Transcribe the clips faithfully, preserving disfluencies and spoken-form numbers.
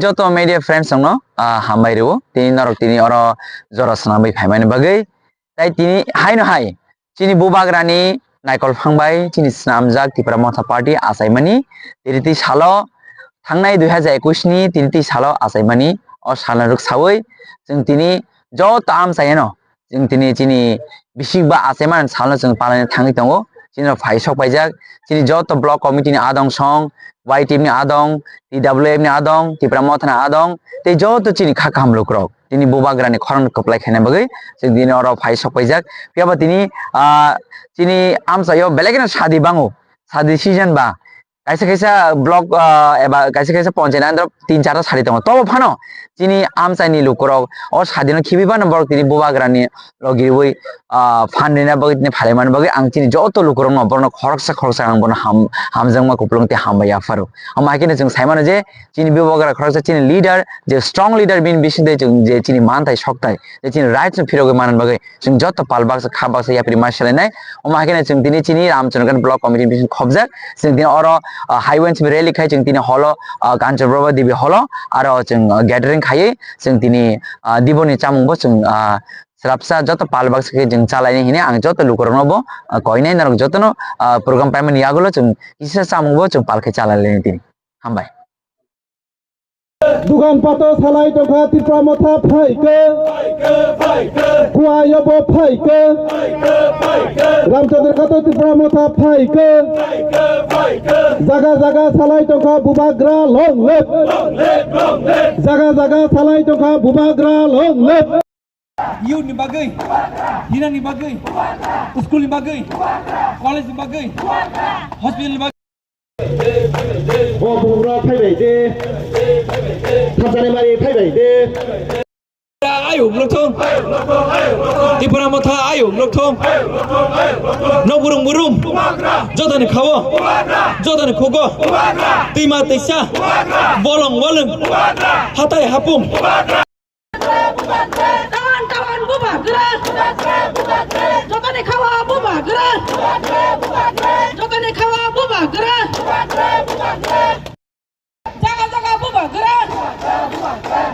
Joto media friends rokno, ah, hambai rwo. Tini norok tini oro jora swnamwi phaimani bagwi. Tai tini haino hai chini bubagrani naikol phang bai chini swnamjak Tipra Motha Party achaimani tini twi salo, thangnai dui hajar ekwis ni tini twi salo achaimani o salno rwksawi chwng tini joto amchaiyano chwng tini chini bisik ba achaimani salno chwng palaina thangwi tongo. Chini rok phai sok paijak, chini joto block committee ni adong song, Y T F ni adong, T W F ni adong, Tipra Motha ni adong, tei joto chini kha kaham lukurok. Tini bubagrani khorang kwplai khaina bagwi chwng tini oro phai sok paijak. Phiya ba tini, ah, chini amchaio belai kheno sadi bango. Sadi season ba kaisa kaisa block, ah, eba kaisa kaisa ponchayat andro tin charta sadi tongo. Tobo phano chini amchaini lukurok o sadino khibi bano borok tini bubagrani logirwi, ah, phan rina bagwi tini phalaimani bagwi ang chini joto lukurokno borokno khoroksa khoroksa ang bono ham-, hamjakma kupulung tei hambai yapharo. Omo hai kheno chwng saimano je chini bubagra khoroksa chini leader, je strong leader bini bisingtwi chwng je chini manthai sokthai, je chini rights no phirogwi manna bagwi chwng joto pal baksa kha baksa yapri ma selainai. Omo hai kheno chwng tini chini Ramchandra Ghat Block Committee ni bising khobjak. Chwng tini oro, ah, highway simi rally khai chwng tini holo, ah, Kanchan Prabha Devi holo aro chwng, ah, gathering khaiwi chwng tini, ah, diboni chamung bo chwng, ah, swrapsa joto pal baksa khe chwng chalaini hini ang joto lukurokno bo, ah, koinai norok jotono, ah, program paimani yagulo chwng kisa chamung bo chwng pal khe chalaini tini. Hambai. Dugan pato salai tongkha Tipra Motha phaikhe. Kuayo bo phaikhe. Ramchandra Ghato Tipra Motha phaikhe. Jaga jaga salai tongkha bubagra long live. Jaga jaga salai tongkha bubagra long live. Youth ni bagwi, dinani bagwi, school ni bagwi, college ni bagwi, hospital ni bagwi. Bo bubagra phaibai de, thapjani mari phaibai de. Ayuk lokthong, Tipra Motha ayuk lokthong. Nok burung burum, jotani khawo, jotani khugo, twima twisa, bolong bolong, hatai hapung. Tawan tawan bubagra. Jotoni khawa bubagra. Jotoni khawa bubagra. Jaga jaga bubagra.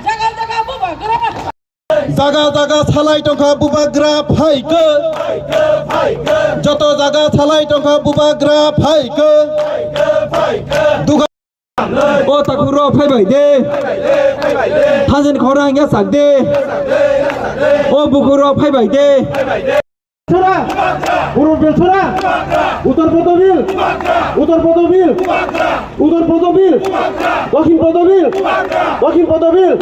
Jaga jaga bubagra. Jaga jaga salai tongkha bubagra phaikhe. Joto jaga salai tongkha bubagra phaikhe. Duga O takhuk rok phaibai de. Thangjani khorang yasak de. O bukhuk rok phaibai de. Sora. Purbo Bill sora. Uttor Podobil. Uttor Podobil. Uttor Podobil. Dokhin Podobil. Dokhin Podobil.